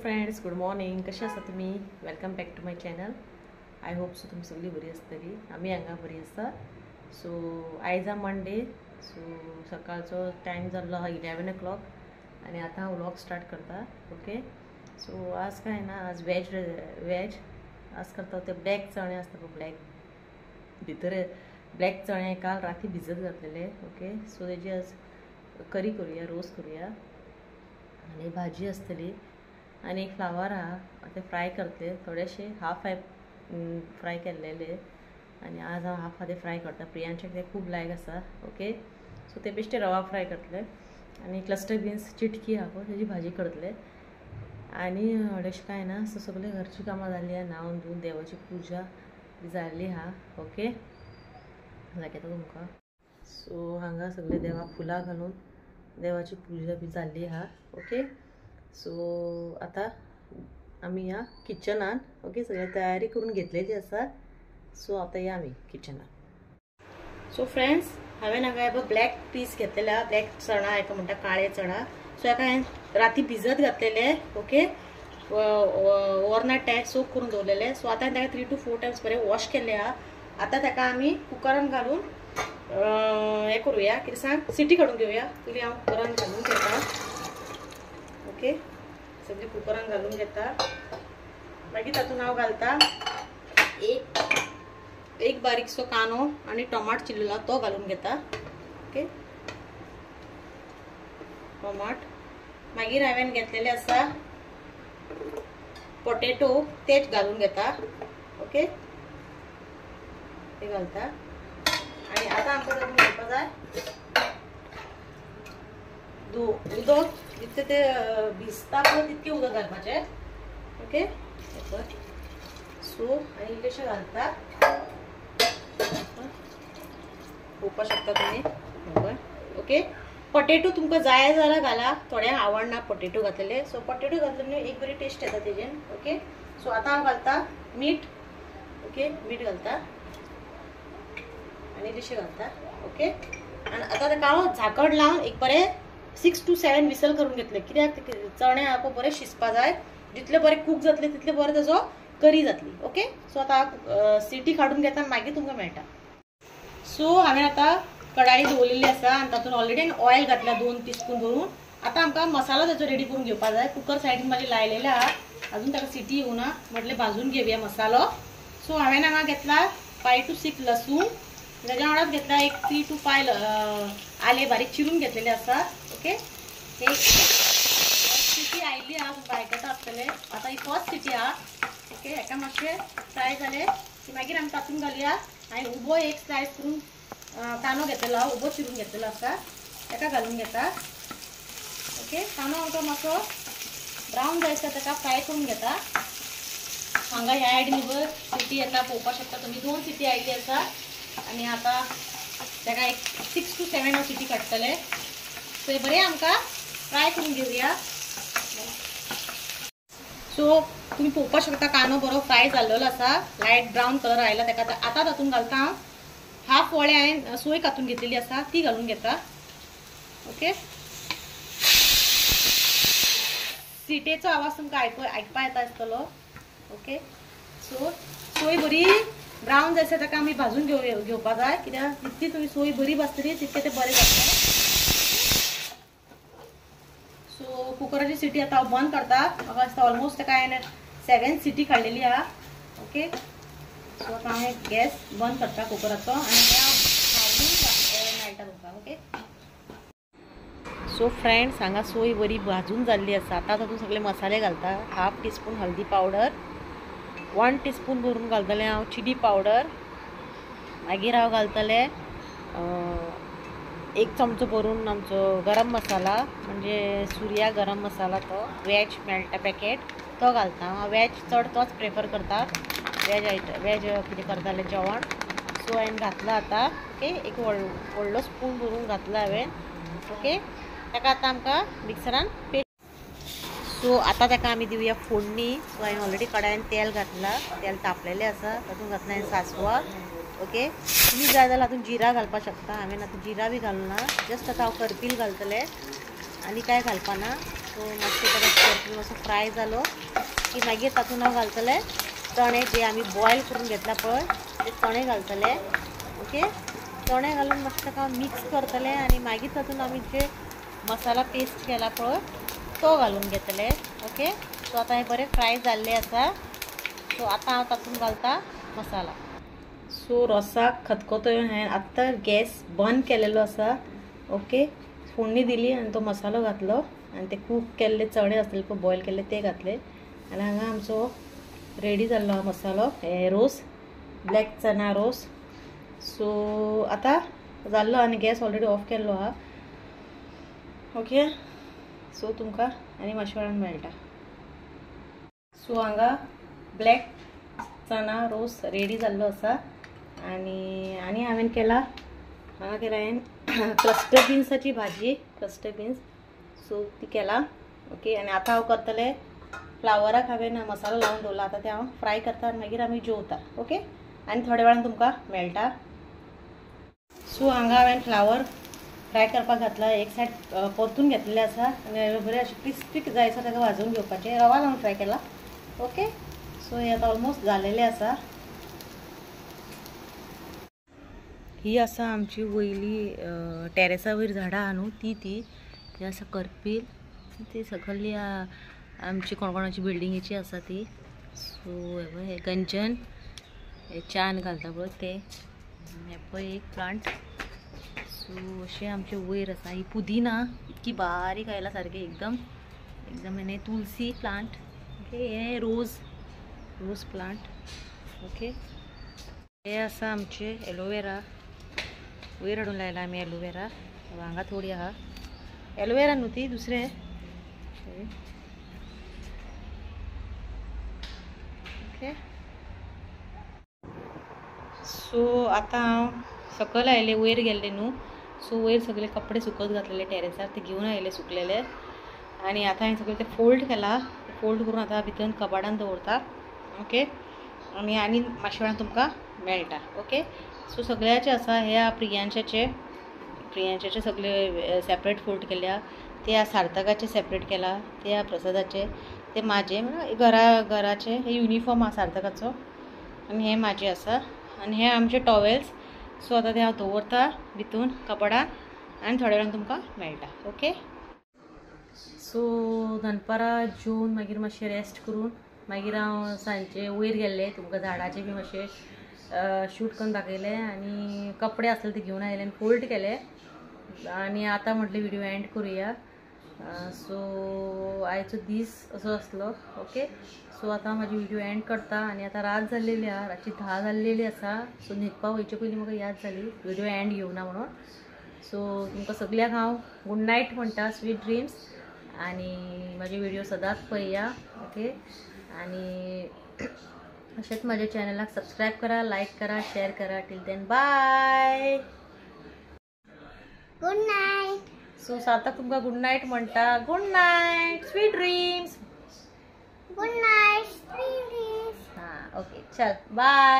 Friends, good morning. कशें आसा तुमी? Welcome back to my channel. I hope so तुमी सगळीं बरी आसतली। आमी हांगा बरी आसा। सो आयज मंडे। सो सकाळचो टायम जाल्लो आहा 11 o'clock आनी आतां हांव व्लॉग स्टार्ट करता। ओके, सो आज काय ना, आज वेज वेज आज करता ते ब्लॅक चणे आसता पळय, ब्लॅक भितर ब्लॅक चणे काल राती भिजत घातलेले। ओके, सो तेजी आज करी करूया, रोस करूया आनी भाजी आसतली आनी एक फ्लावर आहा ते फ्राय करतले, थोडेशे हाफ हाय फ्राय केल्लेले आनी आज हांव हाफ ते फ्राय करता। प्रियांशाक ते खूब लायक आसा। ओके, सो ते बेश्टे रवा फ्राय करतले आनी क्लस्टर बीन्स चिटकी आहा पळय तेजी भाजी करतले। आनी व्हडलेशें कांय ना। सो सगळे घरची कामां जाल्ली आहा, न्हांवन धुवन देवाची पुजा बी जाल्ली आहा। ओके, दाखयता तुमकां। सो हांगा सगळे देवाक फुलां घालून देवाची पुजा बी जाल्ली आहा। ओके, सो आता आमी ह्या किचनान ओके सगळी तयारी करून घेतलेली आसा। सो आता या आमी किचनान। सो फ्रेंड्स, हांवें हांगा पळय ब्लॅक पीस घेतलेले आहा, ब्लॅक चणा हेका म्हणटा, काळे चणा। सो हेका हांवें राती भिजत घातलेले। ओके, ओवरनायट ते सोक करून दवरलेले। सो आतां ताका 3 to 4 times बरें वॉश केल्ले आहा। आतां ताका आमी कुकरान घालून हें करूया, कितें सांग, सिटी काडून घेवया। पयलीं हांव कुकरान घालून घेता। ओके, सगळी कुकरान घालून घेता। मागीर तातूंत हांव घालता एक बारीकसो कांदो आनी टोमाट चिरलेलो तो घालून घेता। ओके, टोमाट। मागीर हांवें घेतलेले आसा पोटेटो, तेच घालून घेता। ओके, ते घालता आनी आतां आमकां तातूंत घालपा जाय उदक, जितले ते भिजता पळय तितकें उदक घालपाचें। ओके, सो आनी इल्लेशें घालता, पळोवपाक शकता तुमी। ओके, पटेटो तुमकां जाय जाल्यार घाला, थोड्यांक आवडना पटेटो घातलेले। सो पटेटो घातले एक बरी टेस्ट येता तेजेन। ओके, सो आतां हांव घालता मीठ। ओके, मीठ घालता आनी इल्लेशें घालता। ओके, आनी आतां ताका हांव झाकण लावन एक बरें 6 to 7 whistle करून घेतले। कित्याक चणे आहा पळय बरें शिजपा जाय, जितले बरें कूक जातले तितले बरें ताजो करी जातली। ओके, सो आतां सिटी काडून घेता आनी मागीर तुमकां मेळटा। सो हांवें आतां कढाई दवरलेली आसा आनी तातूंत ऑलरेडी ऑयल घातला 2 टीस्पून भरून। आतां आमकां मसालो ताचो रेडी करून घेवपा जाय। कुकर सायडीन म्हाजे लायलेले आहा, अजून ताका सिटी येवना, म्हटलें भाजून घेवया मसालो। सो हांवें हांगा घेतला 5 to 6 लसूण, ताज्या वांगडाच घेतला एक 3 to 5 आले बारीक चिरून घेतलेले आसा। ओके, हे सिटी आयली आहा, तुमकां आयकता आसतले। आतां ही फर्स्ट सिटी आहा। ओके, हेका मातशें फ्राय जालें की मागीर आमी तातूंत घालया। हांवें उबो एक स्लायस करून कांदो घेतलेलो आहा, उबो चिरून घेतलेलो आसा, ताका घालून घेता। ओके, कांदो आमकां मातसो ब्रावन जायसर ताका फ्राय करून घेता। हांगा ह्या सायडीन पळय सिटी येता, पळोवपाक शकता तुमी। 2 सिटी आयली आसा आनी आतां ताका एक 6 to 7 city काडटले। सो हे बरें आमकां फ्राय करून घेवया। सो तुमी पळोवपाक शकता कांदो बरो फ्राय जाल्लो आसा, लायट ब्रावन कलर आयला ताका। आतां तातूंत घालता हांव हाफ वोळे हांवें सोय कातून घेतलेली आसा ती घालून घेता। ओके, सिटेचो आवाज तुमकां आयकपा येता आसतलो। ओके, सो सोय बरी ब्रावन जायसर ताका आमी भाजून घेवपा जाय, कित्याक जितकी तुमी सोय बरी भाजतली तितकें तें बरें जातलें। सो कुकराची सिटी आतां हांव बंद करता। म्हाका दिसता ऑलमोस्ट ताका हांवें 7 सिटी काडलेली आहा। ओके, सो आतां हांवें गॅस बंद करता कुकराचो आनी भाजून मेळटा तुमकां। ओके, सो फ्रेंड्स, हांगा सोय बरी भाजून जाल्ली आसा। आतां तातूंत सगळे मसाले घालता। 1/2 टीस्पून हळदी पावडर, 1 टीस्पून भरून घालतलें हांव चिली पावडर, मागीर हांव घालतलें 1 चमचो भरून आमचो गरम मसाला, म्हणजे सुर्या गरम मसाला, तो वेज मेळटा पॅकेट, तो घालता हांव। वेज चड तोच प्रेफर करता, वेज आयटम वेज कितें करता जाल्यार जेवण। सो हांवें घातला आतां। ओके, एक व्हडलो स्पून भरून घातला हांवें। ओके, ताका आतां आमकां मिक्सरान पेस्ट। सो आतां ताका आमी दिवया फोडणी। सो हांवें ऑलरेडी कडायेन तेल घातलां, तेल तापलेलें आसा, तातूंत घातला हांवें सासवां। ओके, तुमी जाय जाल्यार हातूंत जिरा घालपाक शकता, हांवें आतां जिरा बी घालूना, जस्ट आतां हांव करपील घालतलें आनी कांय घालपाना। सो मातशें ताका करपून असो फ्राय जालो की मागीर तातूंत हांव घालतलें चणे जे आमी बॉयल करून घेतला पळय ते चणे घालतले. ओके, चणे घालून मातशें ताका मिक्स करतले आनी मागीर तातूंत आमी जे मसाला पेस्ट केला पळय तो घालून घेतले. ओके, सो आतां हें बरें फ्राय जाल्लें आसा. सो आतां हांव तातूंत घालता मसाला. सो रोसाक खतखतो हांवें आत्तां गॅस बंद केलेलो आसा. ओके, फोडणी दिली आनी तो मसालो घातलो आनी ते कूक केल्ले चणे आसले पळय बॉयल केल्ले ते घातले आनी हांगा आमचो रेडी जाल्लो मसालो हे रोस, ब्लॅक चना रोस. सो आतां जाल्लो आनी गॅस ऑलरेडी ऑफ केल्लो आहा. ओके, सो तुमकां आनी मातशे वेळान मेळटा. सो हांगा ब्लॅक चना रोस रेडी जाल्लो आसा. आनी आनी हांवें केला हांगा केला हांवें क्लस्टर बिन्साची भाजी, क्लस्टर बिन्स. सो ती केला. ओके, आनी आतां हांव करतलें फ्लावराक हांवें मसालो लावन दवरला, आतां ते हांव फ्राय करता आनी मागीर आमी जेवता. ओके, आनी थोड्या वेळान तुमकां मेळटा. सो हांगा हांवें फ्लावर फ्राय करपाक घातला, एक सायड परतून घेतलेले आसा आनी बरें अशें क्रिस्पी जाय आसा ताका भाजून घेवपाचें, रवा लावन फ्राय केला. ओके, सो हे आतां ऑलमोस्ट जालेलें आसा. ही आसा आमची वयली टेरेसा वयर झाडां आहा न्हू ती ती ही आसा करपील, ती सकयली आमची कोण कोणाची बिल्डिंगेची आसा ती. सो हे पळय हे गंजन, हे च्यान घालता पळय ते, हे पळय एक प्लांट. सो अशें आमचे वयर आसा. ही पुदिना इतकी बारीक आयला सारकी एकदम एकदम. आनी तुलसी प्लांट. ओके, हे रोज, रोज प्लांट. ओके, हे आसा आमचे एलोवेरा, वयर हाडून लायला आमी एलोवेरा. हांगा थोडी आहा एलोवेरा न्हू ती दुसरें. ओके, सो आतां हांव सकयल आयलें, वयर गेल्लें न्हू. सो वयर सगळे कपडे सुकत घातलेले टेरेसार, ते घेवन आयले सुकलेले आनी आतां हांवें सगळे ते फोल्ड केला, फोल्ड करून आतां भितर कबाडान दवरता. ओके, आनी आनी मातशे वेळान तुमकां मेळटा. ओके, सो सगळ्याचे आसा हे प्रियांशाचे, प्रियांशाचे सगळे सेपरेट फोल्ड केल्या, ते सार्थकाचे सेपरेट केला, ते प्रसादाचे, ते म्हाजे घरा घराचे हे युनिफॉर्म आसा सार्थकाचो आनी हे म्हाजे आसा आनी हे आमचे टॉवेल्स. सो आतां ते हांव दवरता भितून कपडान आनी थोड्या वेळान तुमकां मेळटा. ओके, सो दनपारां जेवन मागीर मातशें रेस्ट करून मागीर हांव सांजचें वयर गेल्लें, तुमकां झाडाचें बी मातशें शूट करून दाखयलें आनी कपडे आसले ते घेवन आयले आनी फोल्ड केले आनी आतां म्हटलें व्हिडियो एंड करुया. सो आयचो दीस असो आसलो. ओके, सो आतां म्हाजी व्हिडियो एंड करता आनी आतां रात जाल्लेली आहा, रातची 10 जाल्लेली आसा. सो न्हिदपा वयचे पयलीं म्हाका याद जाली व्हिडियो एंड घेवना म्हणून. सो तुमकां सगल्यांक हांव गूड नायट म्हणटा, स्वीट ड्रीम्स, आनी म्हाजे व्हिडियो सदांच पळया. ओके, आनी अशेंच म्हाज्या चॅनलाक सबस्क्रायब करा, लायक करा, शेअर करा. Till then bye, good night. So Sarthak तुमकां गुड नायट म्हणटा. Good night, sweet dreams. Good night, sweet dreams. हां, ओके, चल बाय.